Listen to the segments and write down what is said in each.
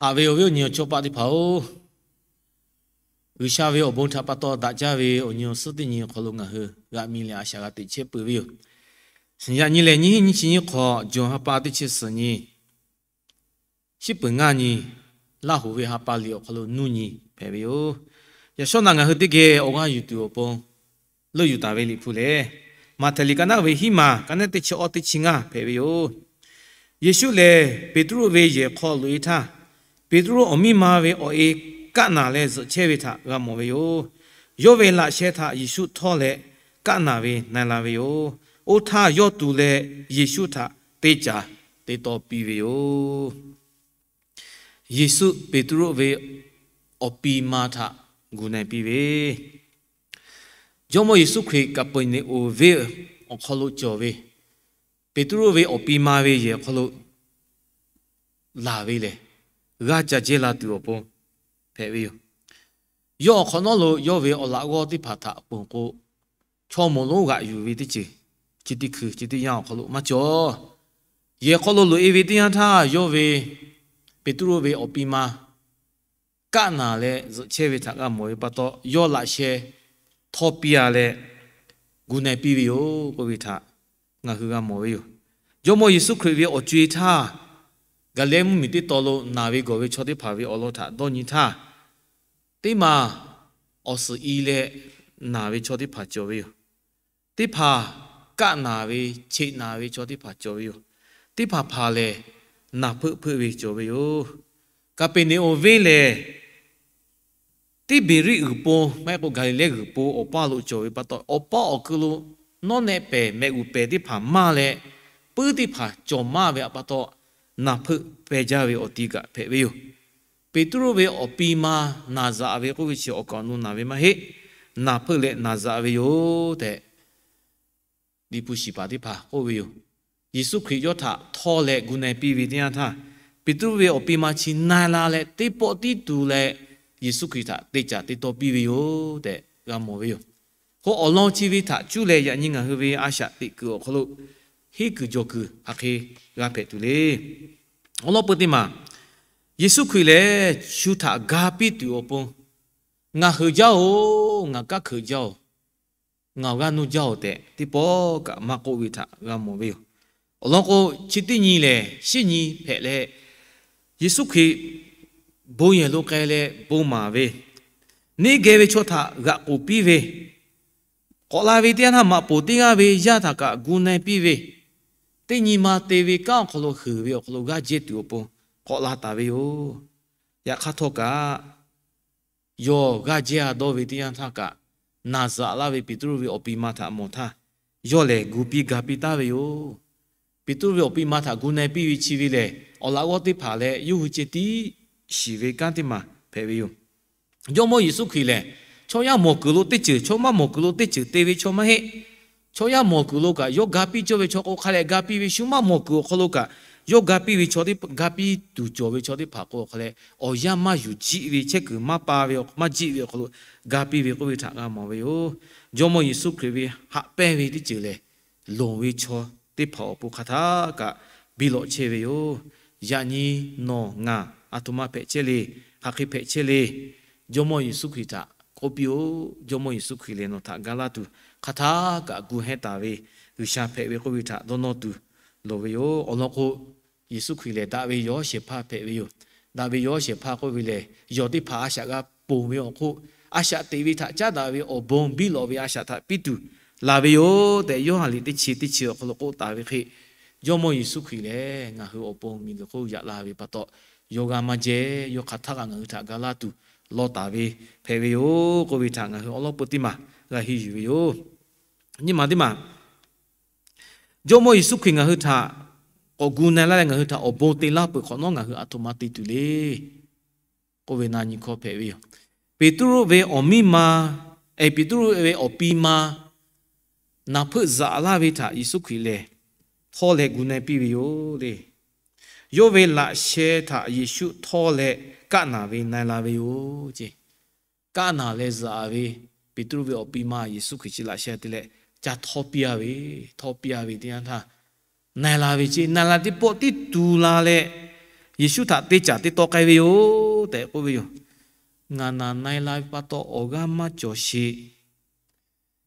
Haꞈ ve awˬ viˉ awˬ nyi awˬ chawˇ paˆ teˇ hpaˍ-oˬ, G'uiˬsha ve awˬ bon htaꞈ pa taw daꞈ jaˇ ve awˬ nyi awˬ suhˉ teˇ nyi awˬ hk'aw lo ngaˬ hui g'a mi leh a shaꞈ g'a teꞈ chehˇ peuˬ ve yoˬ. Yaꞈ nyi lehˬ, nyiˇ hinˉ nyiˇ chi nyiˇ hk'awꞈ, Jawˬ ha pa teˇ chi suhˍ nyi, shiˉ peuˍ ngaˇ nyi, Laˇ hoꞈ ve ha pa liꞈ awˬ hk'aw lo nuˇ nyi hpehꞈ ve yoˬ. Yaꞈ shawˉ naꞈ ngaˬ hui teˇ geh awˬ g'aˇ yuˬ tuˬ awˬ pon leuˆ yuˬ taˍ ve Liꞈ hpu lehˬ, Maꞈhtehˍ liꞈ ka naˆ ve hiˉ maˬ, ka naˆ teˇ chi awˇ teˇ chi ngaˇ hpehꞈ ve yoˬ. Yeˍsuˆ lehˬ Peˍtruˆ ve yehˬ hk'aw loꞈ-e htaˇ, Peˍtruˆ awˬ miˇ ma ve awˬ e kaˆ naˬ leh zuhꞈ chehˇ ve htaꞈ g'a mawˬ ve yoˬ. Yawˇ ve laꞈ sheh htaꞈ Yeˍsuˆ htawˇ leh kaˆ naˬ ve na-e la ve yoˬ. Oˇ htaˇ yawˇ tu leh Yeˍsuˆ htaꞈ teˇ caˍ teˇ tawˇ piˇ ve yoˬ. Yeˍsuˆ Peˍtruˆ ve awˬ pi ma htaꞈ gu na-e piˇ ve, Jawˇmawˇ Yeˍsuˆ Hkriꞈ Kaˍpeˍneˍonˍ venˇ awˬ hk'aw lo cawˬ ve Peˍtruˆ ve awˬ pi ma ve yehˬ awˬ hk'aw lo laˬ ve lehˬ, g'aˇ ca jehˇ la tuˬ awˬ pon hpehꞈ ve yoˬ. Yawˇ awˬ hk'awꞈ nawˉ lo yawˇ ve awˬ laꞈ g'awˇ teˇ hpaˍ htaꞈ ponˬ k'o, chaw moˍ lonˉ g'aꞈ yuˬ ve teˇ ceuˬ chi teˇ hkui chi teˇ yanˇ awˬ hk'aw lo maˇ cawˬ. Yehˬ hk'aw lo loꞈ-e ve teˇ yanˇ htaˇ, yawˇ ve Peˍtruˆ ve awˬ pi ma kaˆ naˬ leh zuhꞈ chehˇ ve htaꞈ g'a mawˬ ve pa taw, yawˇ laꞈ sheh htawˇ piˇ-a leh gu na-e piˇ ve yoˬ k'oˆ ve htaꞈ ngaˬ hui g'a mawˬ ve yoˬ. Jawˇmawˇ Yeˍsuˆ Hkriꞈ ve awˬ co-e htaˇ, Gaˍliˍlehˇ mvuhˇmiˬ teˇ tawn lo naˬ ve gawˬ ve chaw teˇ hpaˍ ve awˬ lawn htaꞈ dawˇ nyi htaˇ, teˇ maˬ awˬ suhˍ i leh naˬ ve chaw teˇ hpaˍ cawˬ ve yoˬ. Teˇ hpaˍ kaˆ naˬ ve, cheꞈ naˬ ve chaw teˇ hpaˍ cawˬ ve yoˬ. Teˇ hpaˍ hpaˍ lehˬ, naˬ hpeuˆ hpeuˆ ve cawˬ ve yoˬ. Kaˍpeˍneˍonˍ venˇ lehˬ, Tiˇbeˍriˆ g'uiˬ po maˇ heˆ k'o Gaˍliˍlehˇ g'uiˬ po awˬ paˇ lo cawˬ ve pa taw, awˬ paˇ awˬ keu lo nawˉ nehˆ pehˍ, mehꞈ g'uˬ pehˍ teˇ hpaˍ maˇ leh, puiˉ teˇ hpaˍ cawˬ maˇ ve pa taw, naˬ hpeuˆ peh jaˇ ve awˬ ti kaꞈ hpehꞈ ve yoˬ. Peˍtruˆ ve awˬ pi ma naˬ zaꞈ ve k'oˆ ve chi awˬ kaˍ awˬ nu naˬ ve maˇ heˆ. Naˬ hpeuˆ leh naˬ zaꞈ ve yoˬ tehꞈ, Liꞈ hpu shiˍ paˍ teˇ hpaˍ k'oˆ ve yoˬ. Yeˍsuˆ Hkriꞈ yawˇ htaꞈ htawˇ leh gu na-e piˇ ve teˇ yanˇ htaˇ, Peˍtruˆ ve awˬ pi ma chi na-e la leh teˇ pawˆ tiˉ tu leh, Yeˍsuˆ Hkriꞈ htaꞈ teˇ caˍ teˇ tawˇ piˇ ve yoˬ tehꞈ g'a mawˬ ve yoˬ. K'o, awˬ lawn chi ve htaꞈ cuˇ leh yaꞈ nyi ngaˬ hui ve a shaꞈ teꞈ kuiˬ awˬ hk'aw lo henˇ kuiˬ jawˬ kuiˬ hk'aˬ hk'e g'a hpehꞈ tuˬ le. Awˬ lawn peu teˇ maˬ, Yeˍsuˆ Hkriꞈ lehˬ shu htaꞈ ga piˇ tuˬ awˬ pon, ngaˬ heuˬ jaˇ-oˬ, ngaˬ kaˉ hkeuꞈ jaˇ-oˬ, ngaˬ awˬ g'aˇ nuˇ jaˇ-oˬ tehꞈ teˇ pawˆ kaꞈ maˇ k'oˆ ve htaꞈ g'a mawˬ ve yoˬ. Awˬ lawn k'o, chi teˇ nyi lehˬ, shinˉ nyi hpehꞈ leh, Yeˍsuˆ Hkriꞈ bon yehˬ lo k'ai leh bon maˍ ve, neˇ geh ve chaw htaꞈ g'aꞈ k'oˍ piˇ ve, k'awꞈ la ve teˇ yanˇ htaˇ maꞈ poˍ teˇ g'aˇ ve yaˇ htaꞈ kaꞈ gu na-e piˇ ve, teˇ nyi ma te ve kanˉ awˬ hk'aw lo heuˬ ve awˬ hk'aw lo g'aˇ jehˇ tuˬ awˬ pon k'awꞈ la taˍ ve yoˬ. Yaꞈ hk'aˇ htawˇ kaꞈ, yawˇ g'aˇ jehˇ-a dawˇ ve teˇ yanˇ htaˇ kaꞈ, naˬ zaꞈ laˇ ve Peˍtruˆ ve awˬ pi ma htaꞈ mawˬ htaˇ, yawˇ lehˬ gu piˇ ga piˇ taˍ ve yoˬ. Peˍtruˆ ve awˬ pi ma htaꞈ gu na-e piˇ ve chi ve lehˬ, awˬ laꞈ g'awˇ teˇ hpaˍ leh yawˇ hui ceh tiˉ shiˍ ve kanˉ teˇ maˬ hpehꞈ ve yoˬ. Jawˇmawˇ Yeˍsuˆ Hkriꞈ lehˬ, chaw yaˇ mawˬ kuiˬ lo teˇ ceuˬ, chaw maˇ mawˬ kuiˬ lo teˇ ceuˬ te ve chaw maˇ heˆ. Chaw yaˇ mawˬ kuiˬ lo kaꞈ yawˇ ga piˇ cawˇ ve chaw k'o hk'a leh ga piˇ ve, shu maˇ mawˬ kuiˬ awˬ hk'aw lo kaꞈ yawˇ ga piˇ ve chaw teˇ, ga piˇ tuˬ cawˬ ve chaw teˇ hpaˍ k'o hk'a leh, awˬ yanˇ maˇ yuˬ jiˆ ve, chehˇ kuiˬ maˇ pa ve, maˇ jiˆ ve awˬ hk'aw lo ga piˇ ve k'oˆ ve htaꞈ g'a mawˬ ve yoˬ. Jawˇmawˇ Yeˍsuˆ Hkriꞈ ve haꞈ pehnˇ ve teˇ ceuˬ lehˬ, loˍ ve chaw teˇ hpaˍ awˬ pon hk'aˬ htaˇ kaꞈ biˇ lawꞈ chehˇ ve yoˬ. Yaꞈ nyi nawˬ ngaˬ a htoꞈ ma hpehꞈ chehˇ le, hk'aˬ hk'e hpehꞈ chehˇ le. Jawˇmawˇ Yeˍsuˆ Hkriꞈ htaꞈ k'oˆ piˇ-oˆ. Jawˇmawˇ Yeˍsuˆ Hkriꞈ lehˬ nawˬ htaꞈ ga laˇ tuˬ hk'aˬ htaˇ kaꞈ gu hehnˇ taˍ ve G'uiˬsha hpehꞈ ve k'oˆ ve htaꞈ dawˇ nawˇ tuˬ loˍ ve yoˬ. Awˬ lawn k'o, Yeˍsuˆ Hkriꞈ lehˬ daꞈ ve yawˬ shehˍ hpaˇ hpehꞈ ve yoˬ. Daꞈ ve yawˬ shehˍ hpaˇ k'oˆ ve lehˬ, yawˬ teˇ hpaˍ a shaꞈ g'a ponˬ ve awˬ hk'oˆ, a shaꞈ teꞈ ve htaꞈ caˉ daꞈ ve awˬ bon biˇ lawꞈ ve a shaꞈ htaꞈ piˇ tuˬ laˬ ve yoˬ tehꞈ, Yoˇhanˬ liꞈ teˇ chi teˇ chi awˬ hk'aw lo k'oˆ taˍ ve hk'e, Jawˇmawˇ Yeˍsuˆ Hkriꞈ lehˬ ngaˬ hui awˬ pon miˬguiˬ hk'oˆ yaꞈ la ve pa taw, yawˇ g'a maˇ jehˇ, yawˇ hk'aˬ htaˇ kaꞈ ngaˬ hui htaꞈ ga laˇ tuˬ lawˇ taˍ ve hpehꞈ ve yoˬ k'oˆ ve htaꞈ ngaˬ hui awˬ lawn peu teˇ maˬ g'a henˇ yuˬ ve yoˬ. Nyi ma teˇ maˬ, Jawˇmawˇ Yeˍsuˆ Hkriꞈ ngaˬ hui htaꞈ k'awꞈ gu na-e laˇ leh ngaˬ hui htaꞈ awˬ bon te laˇ peuˬ hk'awꞈ nawˉ ngaˬ hui a htoꞈ ma te tuˬ le k'oˆ ve na nyi hkawˇ hpehꞈ ve yoˬ. Peˍtruˆ ve awˬ miˇ ma, e, Peˍtruˆ ve awˬ pi ma naˬ hpeuˆ zaꞈ laˇ ve htaꞈ Yeˍsuˆ Hkriꞈ lehˬ htawˇ leh gu na-e piˇ ve yoˬ le. Yawˇ ve laꞈ sheh htaꞈ Yeˍsuˆ htawˇ leh kaˆ naˬ ve na-e la ve yoˬ ce. Kaˆ naˬ leh zaꞈ ve Peˍtruˆ ve awˬ pi ma Yeˍsuˆ Hkriꞈ chi laꞈ sheh te leh ca htawˇ piˇ-a ve, htawˇ piˇ-a ve teˇ yanˇ htaˇ, na-e la ve ce. Na-e la teˇ pawˆ tiˉ tu la leh, Yeˍsuˆ htaꞈ te caˍ te taw k'ai ve yoˬ tehꞈ k'oˆ ve yoˬ. Ngaˬ naˬ na-e la ve pa taw awˬ g'aˇ maˇ cawˬ sheˍ.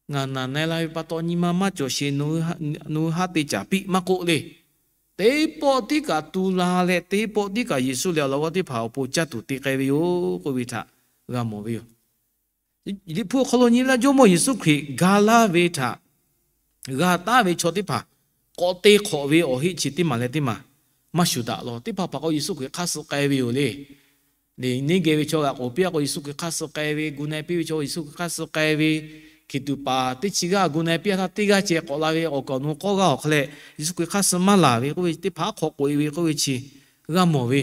Ngaˬ naˬ na-e la ve pa taw nyi ma maˇ cawˬ sheˍ. Nawˬ hui haˉ te caˍ piˇ maˇ k'oˆ le. Teˇ pawˆ tiˉ kaꞈ tu la leh, teˇ pawˆ tiˉ kaꞈ Yeˍsuˆ leh awˬ laꞈ g'awˇ teˇ hpaˍ awˬ pon caˇ tuˬ te k'ai ve yoˬ k'oˆ ve htaꞈ g'a mawˬ ve yoˬ. Liꞈ hpu awˬ hk'aw lo nyi laˇ, Jawˇmawˇ Yeˍsuˆ Hkriꞈ ga laˇ ve htaꞈ g'a taˉ ve chaw teˇ hpaˍ k'awꞈ te hk'awꞈ ve awˬ heˆ chi teˇ maˬ leh teˇ maˬ maˇ shuˍ daꞈ law. Teˇ hpaˍ hpaˍ k'o Yeˍsuˆ Hkriꞈ hk'aˇ suh k'ai ve yoˬ le. Neˇ geh ve chaw g'aꞈ k'oˍ piˇ a k'o Yeˍsuˆ Hkriꞈ hk'aˇ suh k'ai ve, gu na-e piˇ ve chaw Yeˍsuˆ Hkriꞈ hk'aˇ suh k'ai ve, hkiˬ tuꞈ paˍ teˇ chi g'aˇ gu na-e piˇ a htaˇ teˇ g'aˇ ceh k'awꞈ la ve awˬ kaˍ awˬ nu k'awˇ g'aˇ awˬ hk'a leh Yeˍsuˆ Hkriꞈ hk'aˇ suh maˇ laˬ ve k'oˆ ve, teˇ hpaˍ hk'awꞈ k'oꞈ-e ve k'oˆ ve chi g'a mawˬ ve.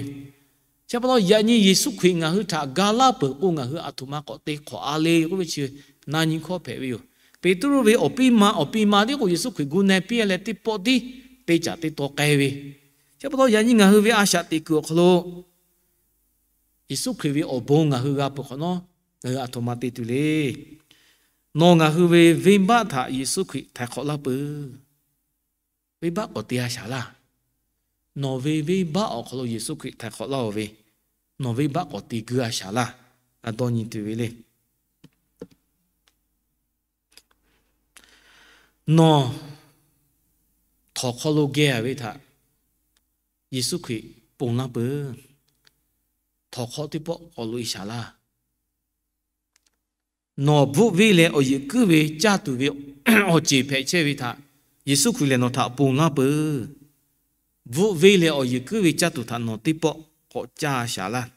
Chi pa taw yaꞈ nyi Yeˍsuˆ Hkriꞈ ngaˬ hui htaꞈ ga laˇ peuˬ k'o, ngaˬ hui aˬ htoꞈ ma k'awꞈ te hk'awꞈ a le k'oˆ ve chi na nyi hkawˇ hpehꞈ ve yoˬ. Peˍtruˆ ve awˬ piˇ ma awˬ piˇ ma tiˉ k'o Yeˍsuˆ Hkriꞈ gu na-e piˇ leh teˇ pawˆ tiˉ te caˍ te taw k'ai ve. Chi pa taw yaꞈ nyi ngaˬ hui ve a shaꞈ teꞈ kuiˬ awˬ hk'aw lo Yeˍsuˆ Hkriꞈ ve awˬ bon ngaˬ hui g'a peuˬ hk'awꞈ nawˉ, ngaˬ hui aˬ htoꞈ ma te tuˬ le. Nawˬ ngaˬ hui ve venˇbaˆ htaꞈ Yeˍsuˆ Hkriꞈ htaiˍ hk'awꞈ laˇ peuˬ. Venˇbaˆ k'awꞈ te a shaˍ laˇ. Nawˬ ve venˇbaˆ awˬ hk'aw lo Yeˍsuˆ Hkriꞈ htaiˍ hk'awꞈ laˇ-oˬ ve, nawˬ venˇbaˆ k'awꞈ te guiˇ a shaˍ laˇ. A dawˇ nyi tuˬ ve le. Nawˬ htawnˍ hk'aw lo geh a ve htaꞈ Yeˍsuˆ Hkriꞈ ponˬ laˇ peuˬ. Htawnˍ hk'aw teˇ pawˆ k'awꞈ loꞈ-e shaˍ laˇ. Nawˬ bvuhˆ venˇ leh awˬ yeuꞈ kuiˉ ve caˇ tuˬ ve awˬ ceˬ hpehꞈ chehˇ ve htaꞈ Yeˍsuˆ Hkriꞈ lehˬ nawˬ htaꞈ ponˬ laˇ peuˬ. Bvuhˆ venˇ leh awˬ yeuꞈ kuiˉ ve caˇ tuˬ htaꞈ nawˬ teˇ pawˆ k'awꞈ caˇ a shaˍ laˇ.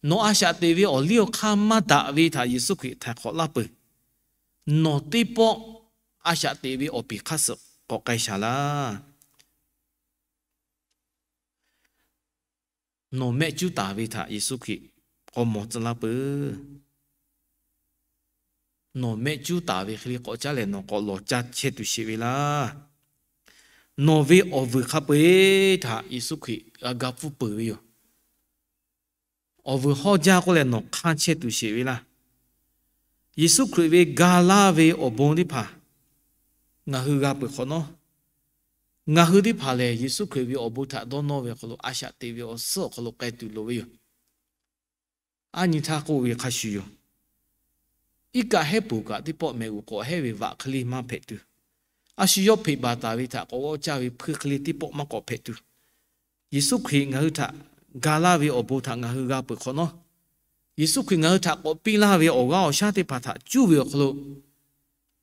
Nawˬ a shaꞈ teꞈ ve awˬ liˇ awˬ hk'aˇ maˇ daꞈ ve htaꞈ Yeˍsuˆ Hkriꞈ htaiˍ hk'awꞈ laˇ peuˬ. Nawˬ teˇ pawˆ a shaꞈ teꞈ ve awˬ piˍ hk'aˇ suh k'awꞈ k'ai shaˍ laˇ. Nawˬ mehˆ cuˉ taˍ ve htaꞈ Yeˍsuˆ Hkriꞈ k'awꞈ mawˬ tcuh laˇ peuˬ. Nawˬ mehˆ cuˉ taˍ ve hk'e le k'awꞈ caˉ lehˬ nawˬ k'awꞈ lawˬ caˇ chehˇ tuˬ sheˍ ve laˇ. Nawˬ ve awˬ vuiˬ hk'a peu-eˬ htaꞈ Yeˍsuˆ Hkriꞈ g'a ga pfuhˇ peuˬ ve yoˬ. Awˬ vuiˬ hawˇ jaˇ k'oˆ leh nawˬ hk'anˇ chehˇ tuˬ sheˍ ve laˇ. Yeˍsuˆ Hkriꞈ ve ga laˇ ve awˬ bon teˇ hpaˍ ngaˬ hui g'a peuˬ hk'awꞈ nawˉ, ngaˬ hui teˇ hpaˍ lehˬ Yeˍsuˆ Hkriꞈ ve awˬ bon htaꞈ dawˇ nawˇ ve awˬ hk'aw lo a shaꞈ teꞈ ve awˬ suhˉ awˬ hk'aw lo k'ai tuˬ loˍ ve yoˬ. Aˉ nyi htaˇ k'oˆ ve hk'a shuˍ yoˬ. Iˉ kaˆ hehˉ poˬ kaꞈ teˇ pawˆ mehꞈ g'uˬ k'awꞈ hehˉ ve vaꞈ hk'e le maˇ hpehꞈ tuˬ, a shu yawˇ hpeꞈ baˬ taˍ ve htaꞈ k'awꞈ g'awˇ caˇ ve hpuiˇ hk'e le teˇ pawˆ maˇ k'awꞈ hpehꞈ tuˬ, Yeˍsuˆ Hkriꞈ ngaˬ hui htaꞈ ga laˇ ve awˬ bon htaꞈ ngaˬ hui g'a peuˬ hk'awꞈ nawˉ, Yeˍsuˆ Hkriꞈ ngaˬ hui htaꞈ k'awꞈ piˇ laˇ ve awˬ g'aˇ awˬ shaˉ teˇ hpaˍ htaꞈ cuˇ ve awˬ hk'aw lo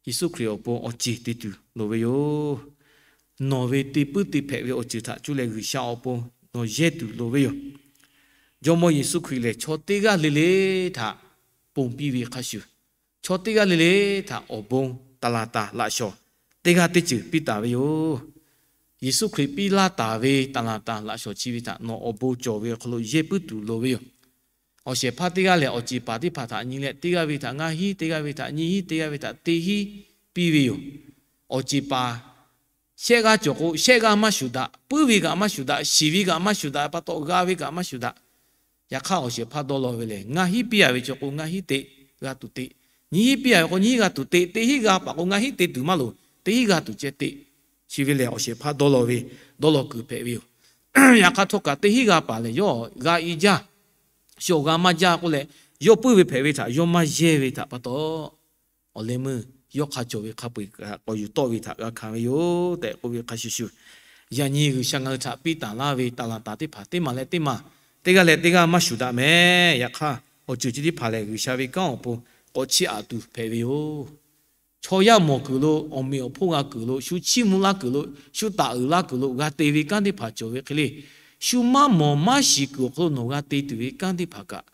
Yeˍsuˆ Hkriꞈ awˬ pon awˬ ceˬ te tuˬ loˍ ve yoˬ. Nawˬ ve te puiˉ te hpehꞈ ve awˬ ceuˬ htaꞈ cuˇ leh G'uiˬsha awˬ pon nawˬ yehˇ tuˬ loˍ ve yoˬ. Jawˇmawˇ Yeˍsuˆ Hkriꞈ lehˬ chaw teˇ g'aˇ le le htaꞈ ponˬ piˇ ve hk'a shuˍ, chaw teˇ g'aˇ le le htaꞈ awˬ bon taˍ laˬ taˍ laꞈ shawnˍ teˇ g'aˇ teˇ ceuˬ piˇ taˍ ve yoˬ. Yeˍsuˆ Hkriꞈ piˇ laˇ taˍ ve taˍ laˬ taˍ laꞈ shawnˍ chi ve htaꞈ nawˬ awˬ bon cawˬ ve awˬ hk'aw lo yehˇ puiˉ tuˬ loˍ ve yoˬ. Awˬ shehˍ hpaˇ teˇ g'aˇ lehˬ awˬ ceˬ paˍ teˇ hpaˍ htaꞈ nyi leh teˇ g'aˇ ve htaꞈ ngaˇ hinˉ, teˇ g'aˇ ve htaꞈ nyiˇ hinˉ, teˇ g'aˇ ve htaꞈ teˇ hinˉ piˇ ve yoˬ. Awˬ ceˬ paˍ shehˆ g'aˇ cawˬ k'o shehˆ g'aˇ maˇ shuˍ daꞈ, puiˉ ve kaꞈ maˇ shuˍ daꞈ, shiˍ ve kaꞈ maˇ shuˍ daꞈ pa taw g'a ve kaꞈ maˇ shuˍ daꞈ. Yaꞈ hk'aˇ awˬ shehˍ hpaˇ dawˇ law ve lehˬ, ngaˇ hinˉ piˇ a ve cawˬ k'o ngaˇ hinˉ te g'a tuˬ te, nyiˇ hinˉ piˇ a ve k'o nyiˇ hinˉ g'a tuˬ te, teˇ hinˉ g'a paˍ k'o ngaˇ hinˉ te tuˬ maˇ loˍ, teˇ hinˉ g'a tuˬ ceh te. Chi ve lehˬ awˬ shehˍ hpaˇ dawˇ law ve, dawˇ law kuiˬ hpehꞈ ve yoˬ. Yaꞈ hk'aˇ htawˇ kaꞈ teˇ hinˉ g'a paˍ lehˬ yawˇ g'a i jaˇ, shu awˬ g'a maˇ jaˇ k'oˆ leh, yawˇ puiˉ ve hpehꞈ ve htaꞈ yawˇ maˇ yehˇ ve htaꞈ pa taw, awˬ leh meuˇ yawˇ hk'a cawˬ ve hk'a peu-eˬ k'awꞈ yuˬ tawˆ ve htaꞈ g'a hkanˍ ve yoˬ tehꞈ k'oˆ ve hk'a shuˍ shuˍ, yaꞈ nyi G'uiˬsha ngaˬ hui htaꞈ piˇ taˍ laˇ ve taˍ laˬ taˍ teˇ hpaˍ teˇ maˬ leh teˇ maˬ, teˇ g'aˇ leh teˇ g'aˇ maˇ shuˍ daꞈ mehˍ. Yaꞈ hk'aˇ awˬ ceuˬ chi teˇ hpaˍ lehˬ G'uiˬsha ve kanˉ awˬ pon k'awꞈ chiˇ aꞈ tuˬ hpehꞈ ve yoˬ. Chaw yaˇ mawˬ kuiˬ lo, awˬ meꞈ awˬ hponˇ g'a kuiˬ lo, shu chiˇ mvuh laˇ kuiˬ lo, shu taˍ uiˍ laˇ kuiˬ lo g'a te ve kanˉ teˇ hpaˍ cawˬ ve hk'e le, shu maˇ mawˬ maˇ shiˍ kuiˬ awˬ hk'aw lo nawˬ g'a te tuˬ ve kanˉ teˇ hpaˍ kaꞈ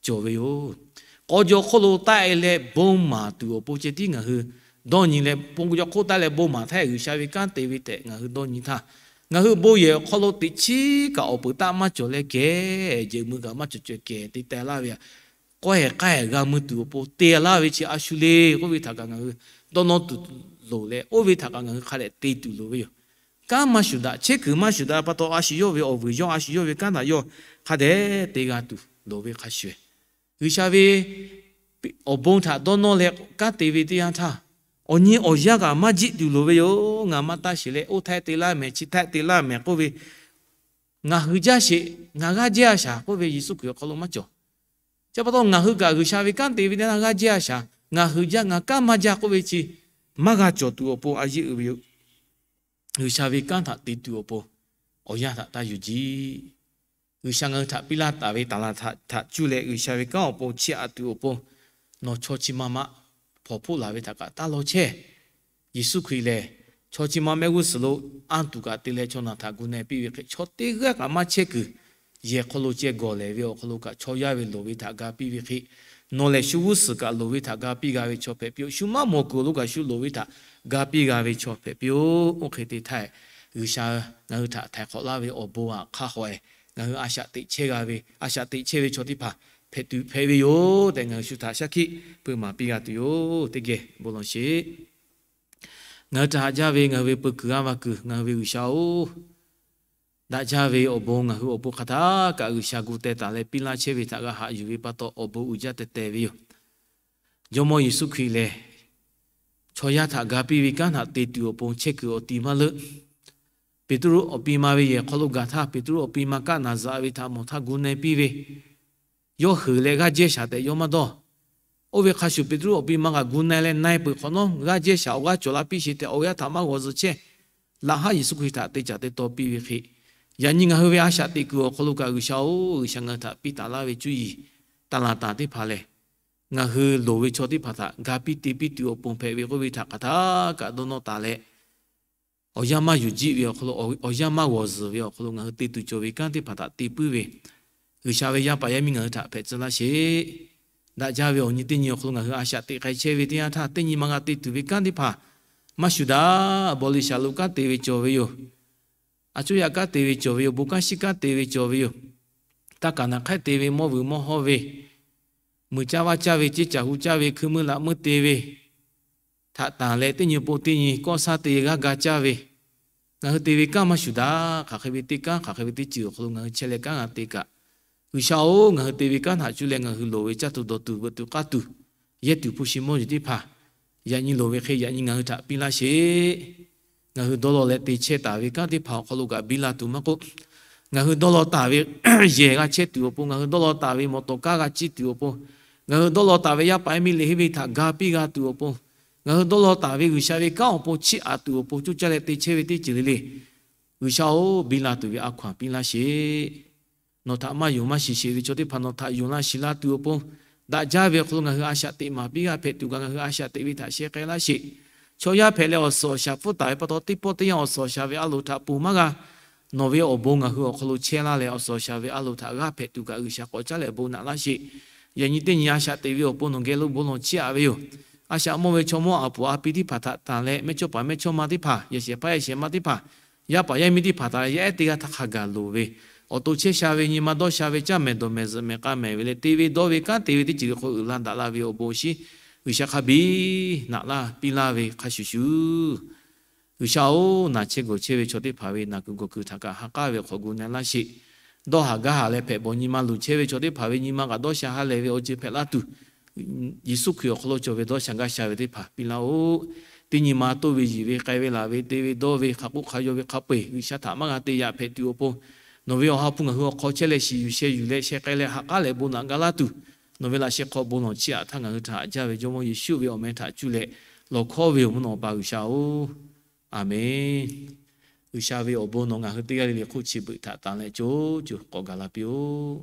cawˬ ve yoˬ. K'aw jaw hk'oˆ lo taˆ-e leh bon maˍ tuˬ awˬ pon ceh tiˉ ngaˬ hui dawˇ nyi leh, k'aw jaw hk'oˆ taˆ leh bon maˍ htaˇ G'uiˬsha ve kanˉ te ve tehꞈ ngaˬ hui dawˇ nyi htaˇ, ngaˬ hui bon yehˬ awˬ hk'aw lo teꞈ chiˉ kaꞈ awˬ peuˬ taˆ maˇ cawˬ leh kehˬ, jeuꞈ mui kaꞈ maˇ cawˬ caweh kehˬ te teh laˇ ve, k'awehˬ k'ai g'a mui tuˬ awˬ pon te laˇ ve chi a shu le k'oˆ ve htaꞈ kaꞈ ngaˬ hui dawˇ nawˇ tuˬ loˍ leh, oˇ ve htaꞈ kaꞈ ngaˬ hui hk'a dehꞈ te tuˬ loˍ ve yoˬ. Kanˉ maˇ shuˍ daꞈ, chehˇ kuiˬ maˇ shuˍ daꞈ pa taw a shu yawˇ ve awˬ vuiˬ yawˇ a shu yawˇ ve kanˉ htaꞈ yawˇ hk'a dehꞈ te g'a tuˬ loˍ ve hk'a shuˍ, G'uiˬsha ve awˬ bon htaꞈ dawˇ nawˇ leh kanˉ te ve teˇ yanˇ htaˇ, awˬ nyi awˬ yanˇ kaꞈ maˇ jiˆ tuˬ loˍ ve yoˬ. Ngaˬ maˇ taˇ sheˍ leh oˇ htaiˇ te laˇ mehˍ, chi htaiˇ te laˇ mehˍ k'oˆ ve Ngaˬ hui jaˇ sheˍ, ngaˬ g'aˇ jehˇ a shaˍ k'oˆ ve Yeˍsuˆ Hkriꞈ awˬ hk'aw lo maˇ cawˬ. Chi pa taw ngaˬ hui kaꞈ G'uiˬsha ve kanˉ te ve teˇ yanˇ g'aˇ jehˇ a shaˍ, ngaˬ hui jaˇ ngaˬ kanˉ maˇ jaˇ k'oˆ ve chi maˇ g'a cawˬ tuˬ awˬ pon a yeˇ uiˍ ve yoˬ. G'uiˬsha ve kanˉ htaꞈ te tuˬ awˬ pon awˬ yanˇ htaꞈ taˇ yuˬ jiˇ. G'uiˬsha ngaˬ hui htaꞈ piˇ laˇ taˍ ve taˍ laˍ htaꞈ cuˇ leh G'uiˬsha ve kanˉ awˬ pon chiˇ aꞈ tuˬ awˬ pon nawˬ chaw chi ma ma hpawnˬ hpoˆ laˬ ve htaꞈ kaꞈ taˇ law chehˇ. Yeˍsuˆ Hkriꞈ lehˬ, chaw chi ma mehˆ g'uˇ suhˍ lo anˇ tuˬ kaꞈ te leh chaw naˬ htaꞈ gu na piˇ ve hk'e, chaw teˇ g'aˇ kaꞈ maˇ chehˇ kuiˬ, yehˬ hk'aw lo ceh gawˬ lehˬ ve awˬ hk'aw lo kaꞈ chaw yaˇ ve loˍ ve htaꞈ ga piˇ ve hk'e, nawˬ lehˬ shu g'uˇ suhˍ kaꞈ loˍ ve htaꞈ ga piˇ g'a ve chaw hpehꞈ piˇ-oˆ. Shu maˇ mawˬ kuiˬ awˬ lo kaꞈ shu loˍ ve htaꞈ ga piˇ g'a ve chaw hpehꞈ piˇ-oˆ. Oˇ hk'e te htaˇ, G'uiˬsha ngaˬ hui htaꞈ htaiˍ hk'awꞈ laˇ ve awˬ bon aꞈ hk'aˇ hk'awꞈ-e, ngaˬ hui a shaꞈ teꞈ chehˇ g'a ve, a shaꞈ teꞈ chehˇ ve chaw teˇ hpaˍ hpehꞈ tuˬ hpehꞈ ve yoˬ tehꞈ ngaˬ hui shu htaꞈ shaˉ hkiˆ peuˬ maˍ piˇ g'a tuˬ yoˬ. Teˇ geh bon lawˬ sheˍ. Ngaˬ hui htaꞈ haꞈ jaˇ ve ngaˬ hui ve peu kuiˬ g'aˇ va kuiˬ ngaˬ hui ve G'uiˬsha-oˬ, daꞈ jaˇ ve awˬ bon ngaˬ hui awˬ pon hk'aˬ htaˇ kaꞈ G'uiˬsha gu teh taˍ leh piˇ laˇ chehˇ ve htaꞈ g'a haꞈ yuˬ ve pa taw awˬ bon uiˍ jaˇ teh teh ve yoˬ. Jawˇmawˇ Yeˍsuˆ Hkriꞈ lehˬ, chaw yaˇ htaꞈ ga piˇ ve kanˉ htaꞈ te tuˬ awˬ pon chehˇ kuiˬ awˬ ti maˇ leuˆ. Peˍtruˆ awˬ pi ma ve yehˬ hk'aw lo gaˬ htaˇ, Peˍtruˆ awˬ pi ma kaˆ naˍ zaꞈ ve htaꞈ mawˬ htaˇ gu na piˇ ve, yawˇ heuˬ leh g'aˇ jehˇ shaˍ tehꞈ yawˇ maˇ dawˇ. Oˇ ve hk'a shuˍ Peˍtruˆ awˬ pi ma kaꞈ gu na leh na-e peuˬ hk'awꞈ nawˉ, g'aˇ jehˇ shaˍ awˬ g'aˇ cawˬ la piˇ sheˍ tehꞈ awˬ yanˇ htaꞈ maˇ g'awˬ zuhˬ chehˇ. Laꞈ haˉ Yeˍsuˆ Hkriꞈ htaꞈ te caˍ te taw piˇ ve hk'e, yaꞈ nyi ngaˬ hui ve a shaꞈ teꞈ kuiˬ awˬ hk'aw lo kaꞈ G'uiˬsha-oˬ, G'uiˬsha ngaˬ hui htaꞈ piˇ taˍ laˇ ve cuˇ yiˍ taˍ laˍ taˍ teˇ hpaˍ lehˬ, ngaˬ hui loˍ ve chaw teˇ hpaˍ htaꞈ ga piˇ te piˇ tuˬ awˬ pon hpehꞈ ve k'oˆ ve htaꞈ hk'aˬ htaˇ kaꞈ dawˇ nawˇ taˍ leh, awˬ yanˇ maˇ yuˬ jiˆ ve awˬ hk'aw lo, awˬ yanˇ maˇ g'awˬ zuhˬ ve awˬ hk'aw lo ngaˬ hui te tuˬ cawˬ ve kanˉ teˇ hpaˍ htaꞈ te puiˉ ve, G'uiˬsha ve yaˇ paˍ yaˇ miˇ ngaˬ hui htaꞈ hpehꞈ tcuh laˇ sheˍ. Daꞈ jaˇ ve awˬ nyi teˇ nyi awˬ hk'aw lo ngaˬ hui a shaꞈ teꞈ k'ai chehˇ ve teˇ yanˇ htaˇ, teˇ nyi ma g'a te tuˬ ve kanˉ teˇ hpaˍ maˇ shuˍ daꞈ. Bawˬ liꞈ shaˍ lo kanˉ te ve cawˬ ve yoˬ. A coˇ yaꞈ kanˉ te ve cawˬ ve yoˬ. Bon kanˉ shiˉ kanˉ te ve cawˬ ve yoˬ. Taˇ kaˍ naˍ hk'ehˉ te ve, mawˇ vuiˬ mawˇ hawˇ ve, muiˬ caˇ vaˇ caˇ ve, ceˇ caˬ hu caˇ ve, hkui meuˇ laꞈ meuˇ te ve htaꞈ tanˬ leh teˇ nyi pon teˇ nyi kawˆ saˉ te g'aˇ ga caˇ ve, ngaˬ hui te ve kanˉ maˇ shuˍ daꞈ. Hk'aˬ hk'e ve teˇ kanˉ, hk'aˬ hk'e ve teˇ ceuˬ awˬ hk'aw lo ngaˬ hui chehˇ leh kanˉ g'a te kaꞈ, G'uiˬsha-oˬ, ngaˬ hui te ve kanˉ htaꞈ cuˇ leh ngaˬ hui loˍ ve caˇ tuˬ dawˬ tuˬ veuꞈ tuˬ k'aˇ tuˬ, yehˇ tuˬ hpu shi mawˇ jeˬ teˇ hpaˍ, yaꞈ nyi loˍ ve hk'e yaꞈ nyi ngaˬ hui htaꞈ piˇ laˇ sheˍ. Ngaˬ hui dawˇ law leh te chehˇ taˍ ve kanˉ teˇ hpaˍ awˬ hk'aw lo kaꞈ biˇ la tuˬ maˇ k'oˆ, ngaˬ hui dawˇ law taˍ ve yehˬ g'a chehˇ tuˬ awˬ pon, ngaˬ hui dawˇ law taˍ ve mawˬ tawˍ kaˇ g'a ciˇ tuˬ awˬ pon, ngaˬ hui dawˇ law taˍ ve yaˇ paˍ yaˇ miˇ lehˬ henˇ ve htaꞈ ga piˇ g'a tuˬ awˬ pon, ngaˬ hui dawˇ law taˍ ve G'uiˬsha ve kanˉ awˬ pon chiˇ aꞈ tuˬ awˬ pon coˇ caˇ leh te chehˇ ve teˇ ceuˬ le le, G'uiˬsha-oˬ, biˇ la tuˬ ve a hkaw-anˬ piˇ laˇ sheˍ. Nawˬ htaꞈ maˇ yonˍ maˇ shiˍ sheˍ ve chaw teˇ hpaˍ nawˬ htaꞈ yonˍ la shiˍ la tuˬ awˬ pon, daꞈ jaˇ ve awˬ hk'aw lo ngaˬ hui a shaꞈ teꞈ maˍ piˇ g'a hpehꞈ tuˬ kaꞈ ngaˬ hui a shaꞈ teꞈ ve htaꞈ sheh k'ai laˇ sheˍ. Chaw yaˇ hpehꞈ leh awˬ suhˍ awˬ shaˍ pfuhˇ taˍ ve pa taw, teˇ pawˆ teˇ yanˇ awˬ suhˍ awˬ shaˍ ve a loˍ htaꞈ ponˬ maˇ g'a. Nawˬ ve awˬ bon ngaˬ hui awˬ hk'aw lo chehˇ laˇ leh, awˬ suhˍ awˬ shaˍ ve a loˍ htaꞈ g'aˇ hpehꞈ tuˬ kaꞈ G'uiˬsha k'awꞈ caˉ leh bon naꞈ laˇ sheˍ. Yaꞈ nyi teˇ nyi a shaꞈ teꞈ ve awˬ pon nawˬ geh lo bon lawˬ chiˇ aꞈ ve yoˬ. A shaꞈ mawˇ ve chaw mawˇ a puˍ a pi teˇ hpaˍ htaꞈ tanˬ leh, mehˇ chawˇ paˍ mehˇ chawˇ ma teˇ hpaˍ, yehˬ shehˍ hpaˇ yehˬ shehˍ ma teˇ hpaˍ, yaˇ paˍ yaˇ miˇ teˇ hpaˍ htaꞈ yaˇ ehˉ teˇ g'aˇ htaˇ hk'a gaˬ loˍ ve, awˬ to chehˇ sha ve nyi ma dawˇ sha ve caˇ mehˍ dawˬ mehˍ zuhꞈ mehˍ k'a mehˍ ve leh, te ve dawˇ ve kanˉ te ve teˇ ceuˬ le hk'aw uiˍ la daꞈ la ve awˬ bon awˬ shinˉ, G'uiˬsha hk'a biˇ naꞈ laˇ piˇ laˇ ve hk'a shuˍ shuˍ, G'uiˬsha-oˬ, naˬ chehˇ gawˬ chehˇ ve chaw teˇ hpaˍ ve naˬ kuiˬ gawˬ kuiˬ htaꞈ kaꞈ ha k'aˉ ve hk'awꞈ gu na laˇ sheˍ. Dawˇ haˍ gaˇ haˍ leh hpehꞈ bawˬ nyi ma luˬ chehˇ ve chaw teˇ hpaˍ ve nyi ma kaꞈ dawˇ sha ha lehˬ ve awˬ ceuˬ hpehꞈ laˇ tuˬ, Yeˍsuˆ Hkriꞈ awˬ hk'aw lo cawˬ ve dawˇ sha gaˇ sha ve teˇ hpaˍ piˇ laˇ-oˆ. Teˇ nyi ma toˇ ve yiˬ ve k'ai ve laˬ ve te ve dawˇ ve hk'a k'oˆ hk'a yaw ve hk'a peu-eˬ G'uiˬsha htaꞈ maˇ g'a te yaꞈ hpehꞈ tuˬ awˬ pon, nawˬ ve awˬ ha hpu ngaˬ hui awˬ hk'aw chehˇ leh shiˍ yuˬ sheh yuˬ leh sheh k'ai leh ha k'aˉ leh bon naꞈ ga laˇ tuˬ, nawˬ ve laꞈ sheh hk'aw bon lawˬ chiˇ aꞈ htaˇ ngaˬ hui htaꞈ haꞈ jaˇ ve Jawˇmawˇ Yeˍsuˆ ve awˬ meh htaꞈ cuˇ leh lawˬ hkawˇ ve yoˬ, mvuhˇ naw pa G'uiˬsha-oˬ. Aˬmenˍ. G'uiˬsha ve awˬ bon nawˬ ngaˬ hui teˇ g'aˇ le le hk'oˆ chi beuꞈ htaꞈ tanˬ leh co co k'awꞈ gaˬ la piˇ-oˆ.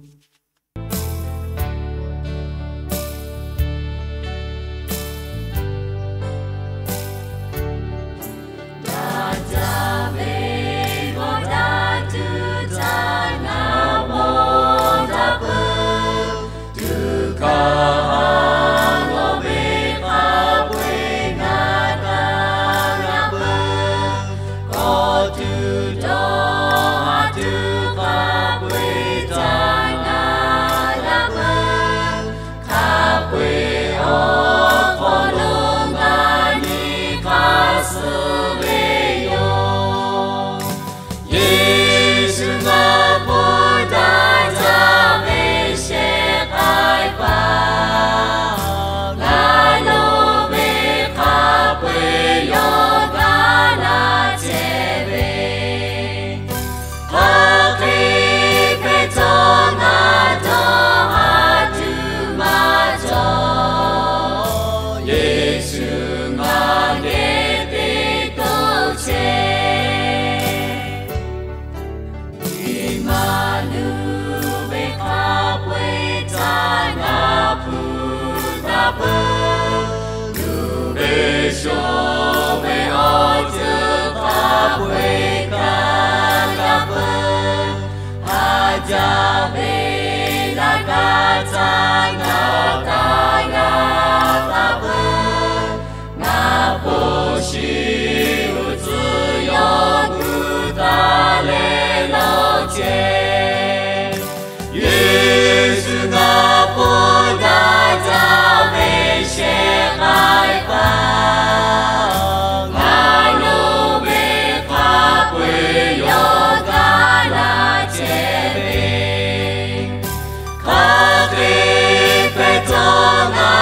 Chaw ve awˬ ceuˬ hk'a peu-eˬ kaꞈ g'a peuˬ. Haˍ jaˇ ve naˬ kaꞈ caˇ ngaˬ taˇ g'a hk'a peuˬ. Ngaˬ hpu shiˍ uiˍ tcuh yawˇ gu taˍ leh lawˬ chehˇ. Yeˍsuˆ ngaˬ hpu daꞈ jaˇ ve shehˍ k'ai hpaˇ, ngaˬ lo ve hk'a peu-eˬ yawˇ kaꞈ laˇ chehˇ ve, hk'aˬ hk'e hpehꞈ htawˇ ngaˬ